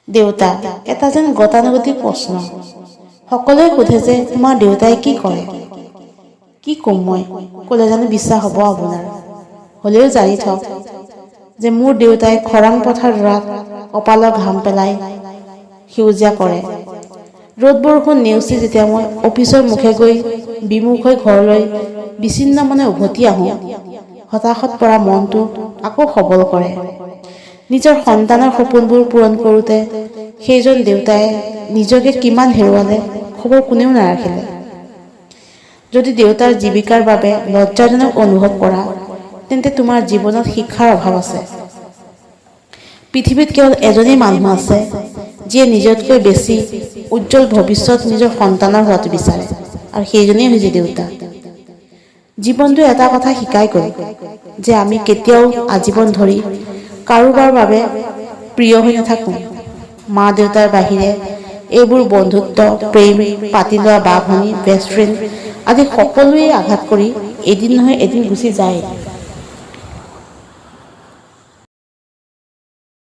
দেউতা এটা যেন গতানুগতিক প্ৰশ্ন। সকলোৱে সোধে যে তোমাৰ দেউতাই কি কৰে? কি ক'ম মই? ক'লে জানো বিশ্বাস হ'ব আপোনাৰ? হ'লেও জানি থওক যে মোৰ দেউতাই খৰাং পথাৰডৰাত কপালৰ ঘাম পেলাই সেউজীয়া কৰে। ৰ'দ বৰষুণ নেওচি যেতিয়া মই অফিচৰ মুখে গৈ বিমুখ হৈ ঘৰলৈ বিচ্ছিন্ন মনে উভতি আহোঁ, হতাশত পৰা মনটো আকৌ সবল কৰে। নিজৰ সন্তানৰ সপোনবোৰ পূৰণ কৰোঁতে সেইজন দেউতাই নিজকে কিমান হেৰুৱালে, খবৰ কোনেও নাৰাখিলে। যদি দেউতাৰ জীৱিকাৰ বাবে লজ্জাজনক অনুভৱ কৰা, তেন্তে তোমাৰ জীৱনত শিক্ষাৰ অভাৱ আছে। পৃথিৱীত কেৱল এজনেই মানুহ আছে যিয়ে নিজতকৈ বেছি উজ্জ্বল ভৱিষ্যত নিজৰ সন্তানৰ হোৱাটো বিচাৰে আৰু সেইজনেই হৈছে দেউতা। জীৱনটোৱে এটা কথা শিকাই গ'ল যে আমি কেতিয়াও আজীৱন ধৰি কাৰোবাৰ বাবে প্ৰিয় হৈ নাথাকোঁ। মা দেউতাৰ বাহিৰে এইবোৰ বন্ধুত্ব, প্ৰেম, পাতি লোৱা বা ভনী, বেষ্ট ফ্ৰেণ্ড আদি সকলোৱেই আঘাত কৰি এদিন নহয় এদিন গুচি যায়।